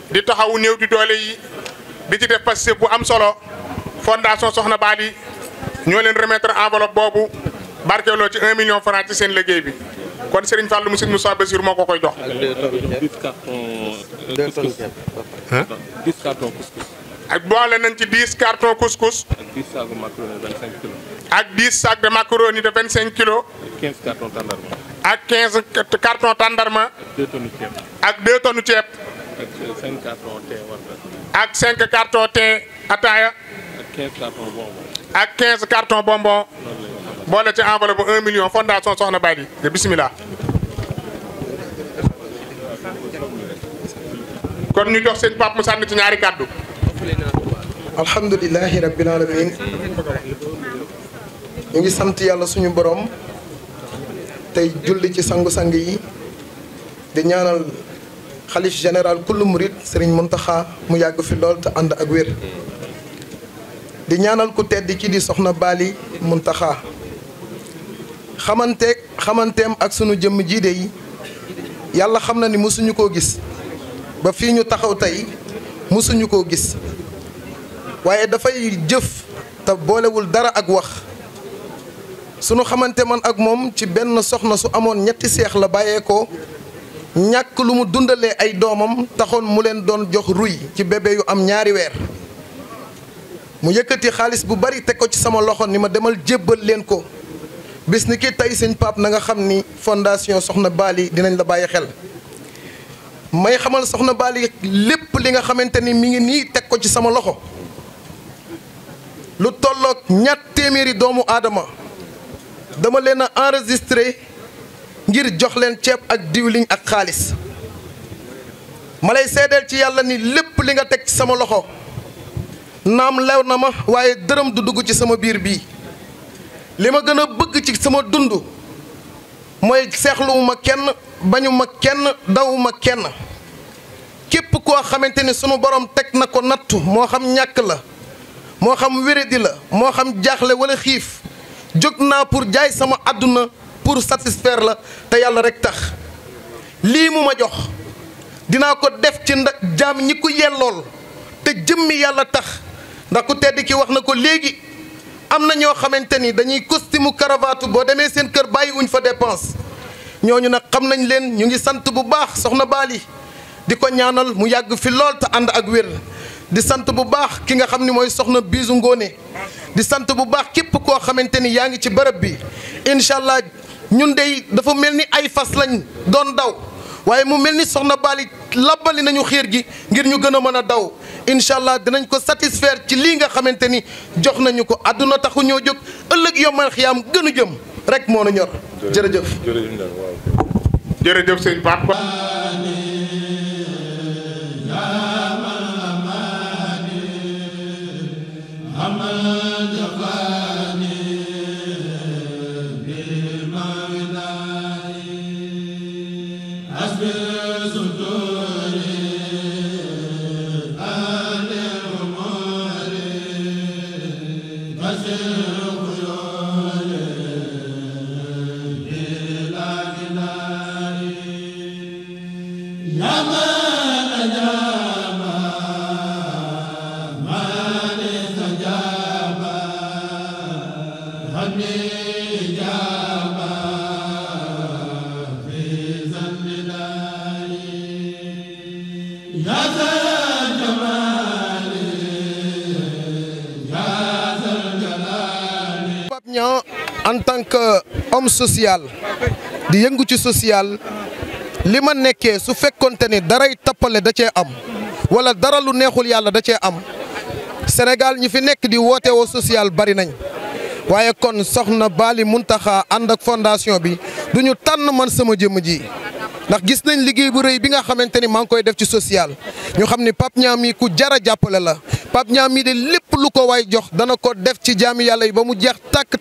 di taxawu néew di doole yi di ci def parce bu am solo fondation Soxna Bali ñoo leen remettre enveloppe boobu barkeeloo ci 1 million francs ci seen liggéey bi kon Serigne Fallou Moussa Moussa Bassir moo ko koy jox. ak boole nañ ci 10 cartons couscous. ak 10 sacs de macaroni de 25 kilos. ak 15 cartons tàndarma. ak 2 tonnes ceeb. ak 5 cartons thé warga. ak 5 cartons thé ataaya. ak 15 cartons ak 15 cartons bonbon. bonbon. boole ci enveloppe bu 1 million fondation Soxna Bali de bismillah. kon ñu jox seen Pape mu sànni ci ñaari kàddu. alhamdulilahi rabbil alamin ñu ngi sant yàlla suñu borom tey julli ci sangu-sang yi di ñaanal xalif général kullu murid Serigne Mountakha mu yàgg fi lool te ànd ak wér di ñaanal ku tedd ki di Soxna Bali Mountakha xamanteem ak sunu jëmm jii de yi yàlla xam na ni mosuñu koo gis ba fii ñu taxaw tey mosuñu koo gis waaye dafay jëf te boolewul dara ak wax sunu xamante man ak moom ci benn soxna su amoon ñetti seex la bàyyeekoo ñàkk lu mu dundalee ay doomam taxoon mu leen doon jox ruy ci bébé yu am ñaari weer mu yëkkati xaalis bu bari teg ko ci sama loxo ni ma demal jébbal leen ko bis ni ki tey sëñ Pape na nga xam ni fondation Soxna Bali dinañ la bàyyi xel may xamal Soxna Bali lépp li nga xamante ni mi ngi nii teg ko ci sama loxo lu tolloog ñatt téeméeri doomu aadama dama leen a enregistré ngir jox leen ceeb ak diwliñ ak xaalis ma lay seedeel ci yàlla ni lépp li nga teg ci sama loxo naam lew na ma waaye dërëm du dugg ci sama biir bii li ma gën a bëgg ci sama dund mooy seexluwuma kenn bañuma kenn dawuma kenn képp koo xamante ni sunu borom teg na ko nattu moo xam ñàkk la moo xam wéradi la moo xam jaaxle wala xiif jóg naa pour jaay sama àdduna pour satisfaire la te yàlla rek tax lii mu ma jox dinaa ko def ci jaam ñi ku yellool te jëmmi yàlla tax ndax ku tedd ki wax na ko léegi am na ñoo xamante ni dañuy costume cravate boo demee seen kër bàyyi wuñ fa dépense ñooñu nag xam nañ leen ñu ngi sant bu baax Soxna Bali di ko ñaanal mu yàgg fi lool te ànd ak wér di sant bu baax ki nga xam ni mooy soxna Biisu Ngóone di sant bu baax képp koo xamante ni yaa ngi ci bërëb bi incha allah ñun dey dafa mel ni ay fas lañ doon daw waaye mu mel ni Soxna Bali labbali nañu xiir gi ngir ñu gën a mën a daw incha allah dinañ ko satisfaire ci lii nga xamante ni jox nañu ko àdduna taxu ñoo jóg ëllëg yombal xiyaam gënu jëm rek moo na ñor jërëjëf. jërëjëf sëñ Pape. Yama en tant que homme social di yëngu ci social li ma nekkee su fekkonte ni daray tappale da cee am wala dara lu neexul yàlla da cee am Sénégal ñi fi nekk di woote woo social bari nañ waaye kon soxna Bally Mountakha ànd ak fondation bi du ñu tànn man sama jëmm ji ndax gis nañ liggéey bu rëy bi nga xamante ni maa ngi koy def ci social ñu xam ni Pape Niang mi ku jara jàppale la Pape Niang mi de lépp lu ko waay jox dana ko def ci jaami yàlla yi ba mu jeex takk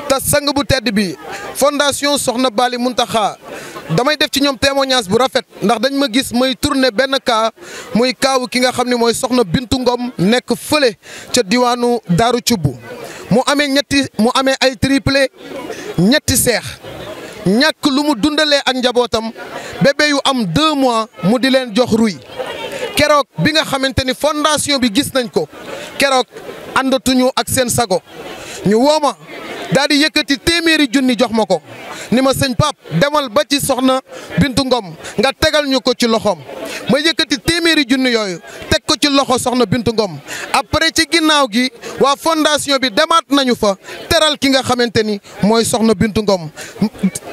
te sang bu tedd bi fondation soxna Bally Mountakha damay def ci ñoom témoignage bu rafet ndax dañ ma gis may tourner benn cas muy kaawu ki nga xam ne mooy soxna Bintu Ngom nekk fële ca diwaanu Daaru Cubb mu amee ay triplé ñetti seex ñàkk lu mu dundalee ak njabootam bébé yu am 2 mois mu di leen jox ruy keroog bi nga xamante ni fondation bi gis nañ ko keroog àndatuñu ak seen sago ñu wooma daal di yëkkati téeméeri junni jox ma ko ni ma sëñ Pape demal ba ci soxna Bintu Ngom nga tegal ñu ko ci loxoom ma yëkkati téeméeri junni yooyu teg ko ci loxo soxna Bintu Ngom après ci ginnaaw gi waa fondation bi demaat nañu fa teral ki nga xamante ni mooy soxna Bintu Ngom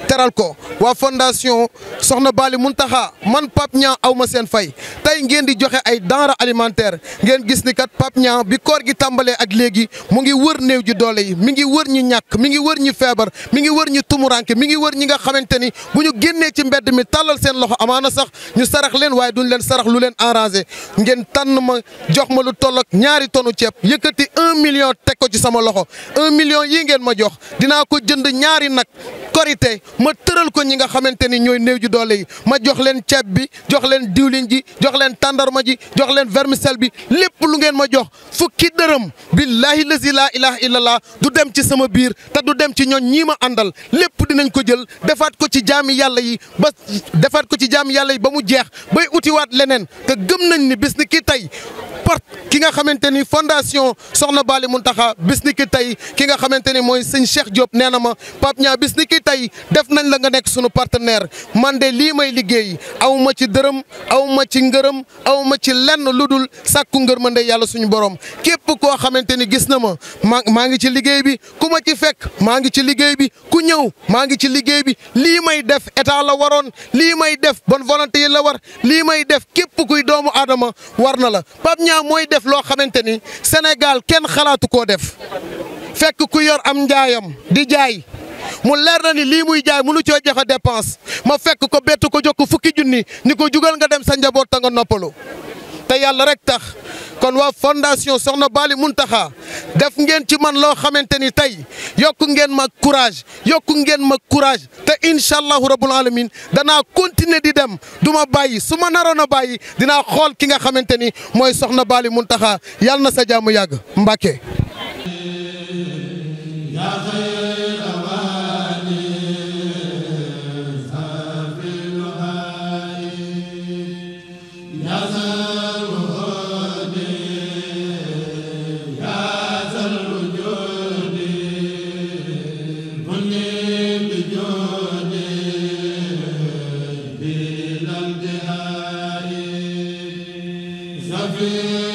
teral ko waa fondation soxna Bally Mountakha man Pape Niang aw ma seen fay tey ngeen di joxe ay denrées alimentaires ngeen gis ni kat Pape Niang bi koor gi tàmbalee ak léegi mu ngi wër néew ji doole yi mi ngi wër ñi ñàkk mi ngi wër ñi feebar mi ngi wër ñi tumuranke mi ngi wër ñi nga xamante ni bu ñu génnee ci mbedd mi tàllal seen loxo amaana sax ñu sarax leen waaye duñ leen sarax lu leen arrangé ngeen tànn ma jox ma lu toll ak 2 tonnes ceeb yëkkati 1 million teg ko ci sama loxo 1 million yii ngeen ma jox dinaa ko jënd 2 nag korité ma tëral ko ñi nga xamante ni ñooy néew ji doole yi ma jox leen ceeb bi jox leen diwlin ji jox leen tàndarma ji jox leen vermicelle bi lépp lu ngeen ma jox fukki dërëm billahi lazi la ilaha illallah du dem ci sama biir te du dem ci ñooñ ñii ma àndal lépp dinañ ko jël defaat ko ci jaami yàlla yi ba mu jeex bay utiwaat leneen te gëm nañ ni bis ni ki tey porte ki nga xamante ni fondation soxna Bally Mountakha bis ni ki tey ki nga xamante ni mooy sëñ Cheikh Diop nee na ma Pape Niang bis ni ki tey def nañ la nga nekk sunu partenaire man de lii may liggéey aw ma ci dërëm aw ma ci ngërëm aw ma ci lenn lu dul sàkku ngërmande yàlla suñu borom képp koo xamante ni gis na ma maa ngi ci liggéey bi ku ma ci fekk maa ngi ci liggéey bi ku ñëw maa ngi ci liggéey bi lii may def état la waroon lii may def bonne volonté yi la war lii may def képp kuy doomu aadama war na la Pape Niang mooy def loo xamante ni Sénégal kenn xalaatu koo def fekk ku yor am njaayam di jaay mu leer na ni lii muy jaay mënu coo joxe dépense ma fekk ko bett ko jox ko fukki junni ni ko jugal nga dem sa njaboot ta nga noppalu te yàlla rek tax kon waa fondation soxna Bally Mountakha def ngeen ci man loo xamante ni tey yokku ngeen ma courage te incha allahu rabbul alamin danaa continuer di dem du ma bàyyi su ma naroon a bàyyi dinaa xool ki nga xamante ni mooy soxna Bally Mountakha yàlla na sa jàmm yàgg Mbàkke. Safi